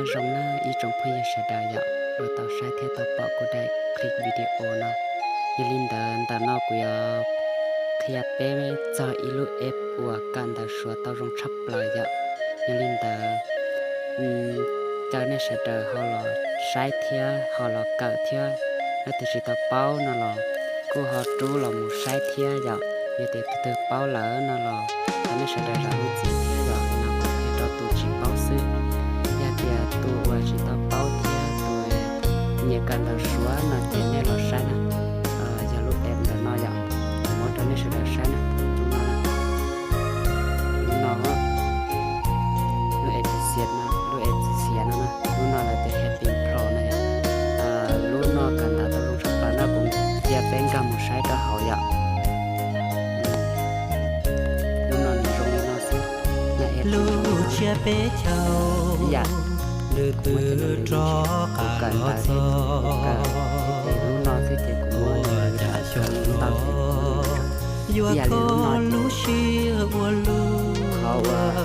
Zoo nawb ib tsoom phooj ywg sawv daws yom, uas tau saib thiab tau pom kuv daim clip video no. Yog li ntawd ntawm no kuv yuav qhia peb txog ib lub app uas kawm ntawv Suav tau zoo tshaj plaws yom. Yog li ntawd caw nej sawv daws ho los saib thiab ho los kawm thiab. Leej twg tsis tau paub no los kuj ho rub los mus saib thiab yom. Yog tias tus twg paub lawm no los thov nej sawv daws zam lub txim thiab yom, no kuv qhia rau tus tsis paub xwb. Yog tias tus uas tsis tau paub thiab tus nyiam kawm ntawv Suav no ces nej los saib na. Yog lub app ntawm no yom, kuv muab rau nej sawv daws saib na, tus no na. Lub no, lub app xiav no, lub app xiav no na, lub no lawv tias Happy Pro no yom. Lub no kawm ntawv tau zoo tshaj plaws no, kuv cia peb nkag mus saib rau hauv yom. Lub no nws zoo li no xwb, lub tsiab peb caug, yam, lub rov kuv kawm ntawv thiab kuv kawm, ces lub no xwb ces kuv muab nws ntau ces yuav lub no lub siab ua lub, qhov uas,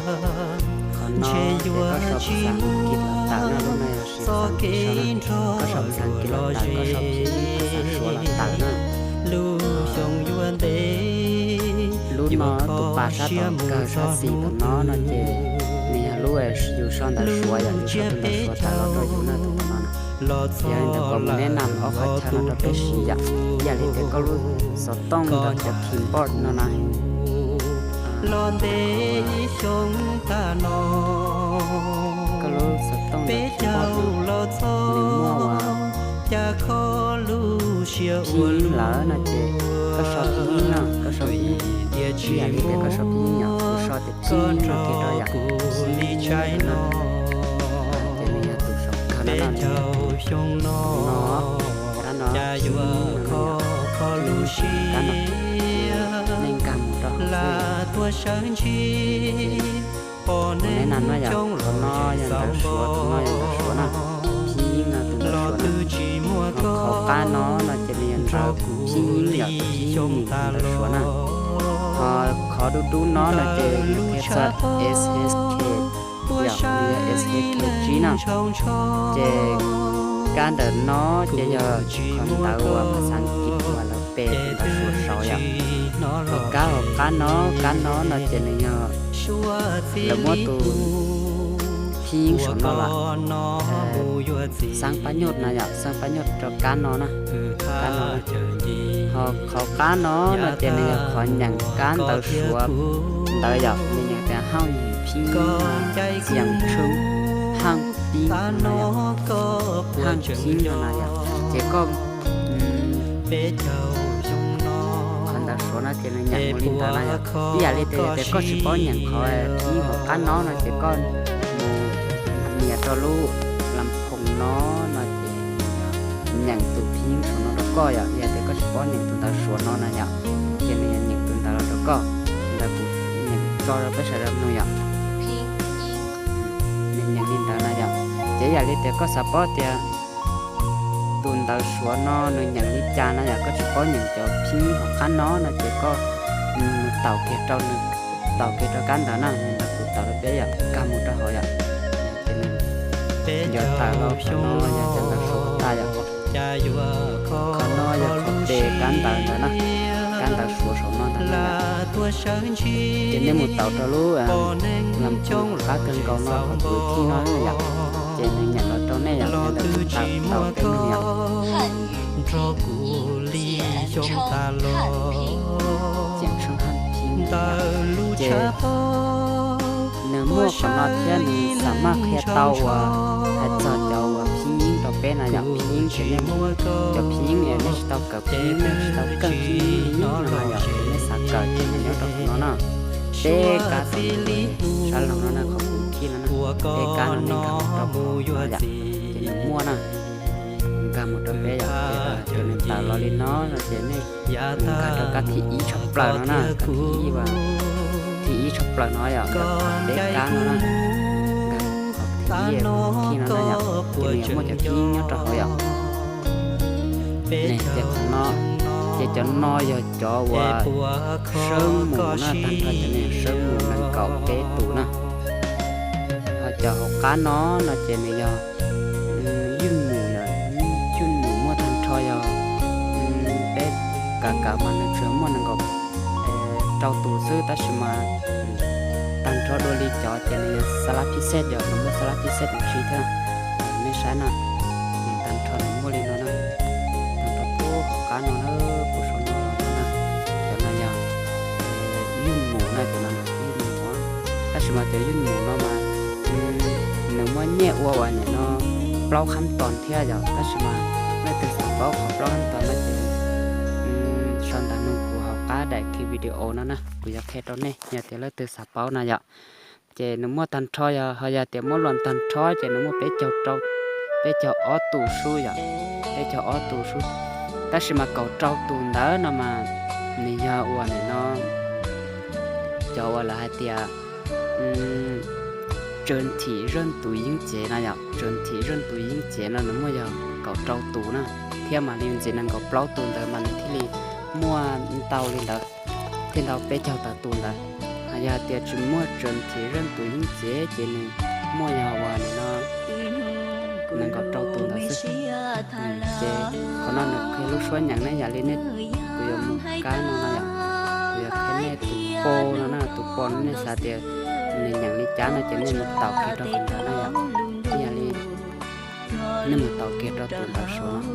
qhov no ces koj sau phas xas Askiv los tawm na, lub no yog siv phas xas Askiv los tawm, koj sau phas xas Askiv los tawm, koj sau phim phas xas Suav los tawm na. Lub no tus pas sab tom kawg sab xis tom no no ces nws yog lub yus sau ntawv Suav yom, yus sau tus ntawv Suav tawm los rau yus na, tus tom no na. Yog li ntawd kuv mus neb nam ob qhov chaw no rau peb siv yom. Yam li tias koj lub xov tooj ntawm cov keyboard no na, koj lub xov tooj ntawm keyboard no nws muaj ua phim lawm no ces koj sau phim no, koj sau phim, yam li tias koj sau phim yom, kuv sau tias phim no kiag rau yom, phim no, ces nws yog tus saum kawg no no, no, kab no, phim no, kab no, nej nkag mus rau hauv xwb. Kuv neb na no yom, qhov no yog ntawv Suav, qhov no yog ntawv Suav na, phim no tus ntawv Suav na. Ho qhov qab no no ces nws yog ntawv phim yom, tus phim ntawv Suav na. Ho qhov dub dub no no ces nws qhia txog S H K yom, nws yog S H K tsib na. Ces kab ntawm no ces yog qhov ntawv uas phas xas Askiv uas lawv pe tus ntawv Suav saud yom. Ho kab hauv qab no, kab no no ces nws yog lawv muab tus phim saum no los xab pab nyuj na yom, xab pab nyuj rau kab no na, kab no. Ho qhov qab no no ces nws yog qhov nyeem kab ntawv Suav ntawd yom, nws nyeem tias haj phim, xiam tshee, haj phim no yom, haj phim no na yom. Ces koj, qhov ntawv Suav no ces nws nyeem mus li ntawd na yom. Ib yam li tias yog tias koj tsis paub nyeem qhov phim hauv qab no no ces koj mus nias rau lub las phoos no no ces nyeem tus phim saum no rau koj yom. Yog tias koj tsis paub nyeem tus ntawv Suav no na yom, ces nws yuav nyeem tus ntawd los rau koj. Ntawd kuv nyeem tso rau peb sawv daws mloog yom. Nws nyeem li ntawd na yom. Ces yam li tias koj xav paub tias tus ntawv Suav no nws nyeem li cas na yom, koj tsis paub nyeem cov phim hauv qab no no ces koj taus kiag rau nws, taus kiag rau kab ntawv na, ntawd kuv taus rau peb yom, nkag mus rau hauv yom. Ces nws yuav tawm los, qhov no yog cov ntawv Suav tas yom. Qhov no yog qhov pe kab ntawv ntawd na, kab ntawv Suav saum no ntag na yom. Ces nej mus taus rau lub las phoos qab kawg nkaus no qhov kuv thij no yom, ces nws nyeem los rau nej yom, ntawd kuv taus rau peb mloog yom. Ces nws muaj qhov no thiab nws xam maj qhia tau uas hais txog cov uas phim rau peb na yom, phim ces nej, cov phim es nej tsis tau kawm phim, nej tsis tau keej phim no na yom, ces nej xav kawm ces nej nyob rau qhov no na. Peb kab tom sab laug no na, qhov kuv thij no na, peb kab no nej nkag mus rau qhov no yom, ces nws muaj na, nkag mus rau peb yom, ces nws tawm los li no no ces nej nkag rau kab thib ib tshaj plaws no na, kab thib ib, thib ib tshaj plaws no yom, peb kab no na, nkag qhov thib ib kuv thij no na yom, ces nws yuav muaj cov phim nyob rau hauv yom. Ces qhov no, ces cov no yog cov uas sawb mus na, tag nrho cov no yog sawb mus nees nkaum peb tus na. Ho Yog hauv qab no no ces nws yog yij mus, yij mus muaj tag nrho yog peb kav kav mas nws tsuas muaj nees nkaum rau tus xwb, tab sis mas tag nrho dua li cov ces nws yog xab lab phij xej, yog nws muaj xab lab phij xej tus tsi thiab. Nej saib na, nws tag nrho nws muaj li no na, tag nrho puag hauv qab no na, puag saum no los na, cov no yog yij mus na, cov no yij mus, tab sis mas cov yij mus no mas nws muaj nyiaj ua uas nim no plaub khab tos thiab yom, tab sis mas leej twg xav paub qhov plaub khab tos no ces sau ntawv nug kuv hauv qab daim clip video no na, kuv yuav qhia rau nej yog tias leej twg xav paub na yom. Ces nws muaj tag nrho yog, ho yog tias muab luas tag nrho ces nws muaj peb caug rau, peb caug ob tus sub yom, peb caug ob tus sub. Tab sis mas kaum rau tus ntawd no mas nws yog uas nim no cov uas lawv hais tias 整体认读音节 no yom, 整体认读音节 no nws muaj yog kaum rau tus na, thiab mam li ntxiv nees nkaum plaub tus ntawd mas nws thiaj li muaj ntau li ntawd, thiaj ntau peb caug tawm tus ntawd. Ho yog tias tsis muaj 整体认读音节 ces nws muaj yog uas nim no nees nkaum rau tus ntawd xwb. Ces qhov no nws qhia lub suab nyeem ne yam li nej, kuv yuav mus kab no no yom, kuv yuav qhia nej tus po no na, tus po no nej xav tias nws nyeem li cas no ces nej mus taus kiag rau tus ntawd na yom. Ib yam li nej mus taus kiag rau tus ntawd saud no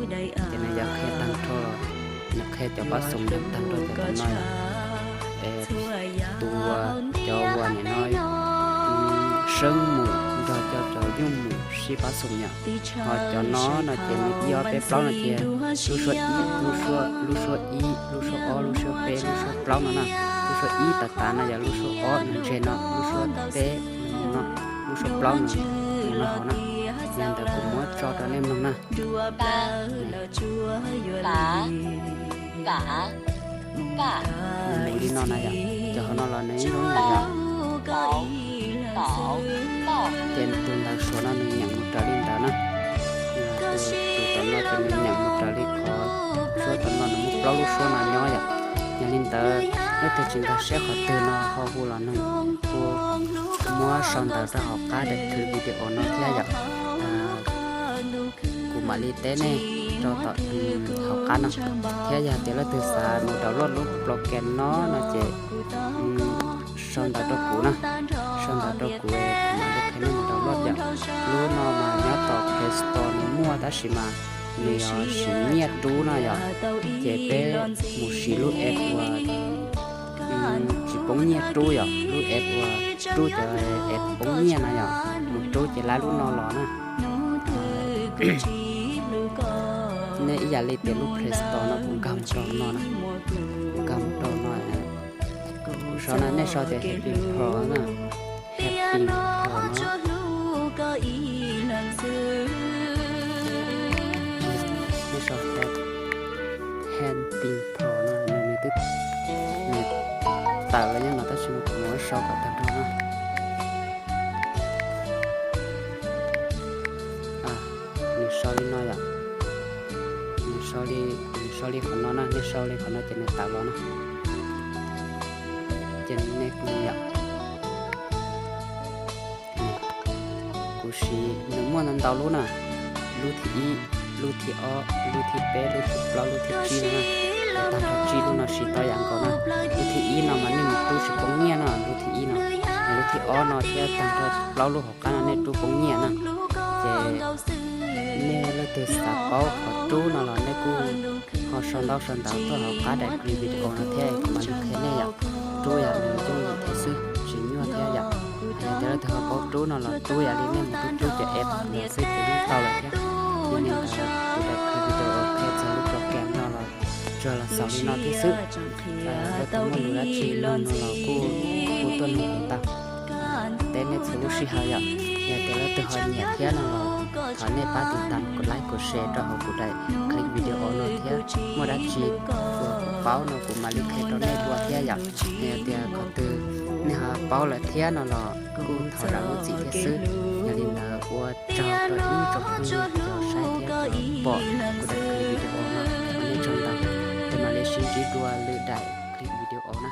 ces nws yuav qhia tag nrho, nws qhia cov pab xoom nyeem tag nrho cov ntawm no yom. Tus, cov uas nim no seeb mus nrog cov cov yuj mus sib pab xoom yom. Ho cov no no ces nws ib ob peb plaub no ces lub suab ib, lub suab, lub suab ib, lub suab ob, lub suab peb, lub suab plaub no na. Lub suab ib tas tas no yog lub suab ob nws ntseg no, lub suab peb nws mus no, lub suab plaub nws mus no hauv na. Yog ntawd kuv muab tso rau nej mloog na. Nws mus li no na yom, cov hauv no los nws ib zoo yom. Ces tus ntawd suav no nws nyeem mus raws li ntawd na. Tus tom no ces nws nyeem mus raws li qhov suab tom no nws muaj plaub lub suab no nyob yom. Yog li ntawd leej twg tsis nkag siab qhov twg no ho hu los nug, hu, muab sau ntawv rau hauv qab daim clip video no thiab yom. Kuv mam li teb nej rau tom hauv qab no. Thiab yog tias leej twg xav mus download lub program no no ces sau ntawv rau kuv na, sau ntawv rau kuv, kuv mam li qhia nej mus download yom. Lub no mas nyob tom Play Store nws muaj tab sis mas nws yog siv nyiaj rub no yom. Ces peb mus siv lub app uas tsis poob nyiaj rub yom, lub app uas rub cov app poob nyiaj no yom, mus rub ces laib lub no los na. Nej ib yam li tias lub Play Store no kuv nkag mus rau no na, kuv nkag mus rau no, sau na, nej sau tias Happy Pro na, Happy Pro no. Nej sau Happy Pro no, nws twb, nws tawm los nyob no tab sis kuv mus sau kom tag nrho na. Nws sau li no yom, nws sau li, nws sau li qhov no na, nej sau li qhov no ces nws tawm los na. Ces nej mus yom, kuv siv nws muaj ntau ntau lub na, lub thib ib, lub thib ob, lub thib peb, lub thib plaub, lub thib tsib no na. Tag nrho tsib lub no siv tau yam nkaus na. Lub thib ib no mas nej mus rub tsis poob nyiaj no, lub thib ib no, lub thib ob no thiab tag nrho plaub lub hauv qab no nej rub poob nyiaj na. Ces nej leej twg xav paub qhov rub no los nej kuj ho sau ntaub sau ntawv tuaj hauv qab daim clip video no thiab kuv mam li qhia nej yom. Rub yam li yooj yim thiab xwb, tsis nyuaj thiab yom. Yog tias leej twg ho paub rub no los rub yam li nej mus rub rub cov app ntawd xwb ces yeej tau lawm thiab. Yog li ntawd kuv daim clip video qhia txog lub program no los tsuas los xaus li no thiab xwb. Leej twg muaj lus dab tsi nug no los kuj, kuj tuaj nug kuv tau. Teb nej txhua lub sij hawm yom. Yog tias leej twg ho nyiam thiab no los thov nej pab tiv tam, kov like, kov share rau hauv kuv daim clip video no thiab. Muaj dab tsi uas kuv paub no kuv mam li qhia rau nej dua thiab yom. Yog tias qhov twg nej ho paub lawm thiab no los kuj thov zam lub txim thiab xwb. Yog li ntawd ua tsaug rau ib tsoom phooj ywg cov saib thiab cov pom kuv daim clip video no, ua nej tsaug ntau. Peb mam li sib ntsib dua lwm daim clip video na.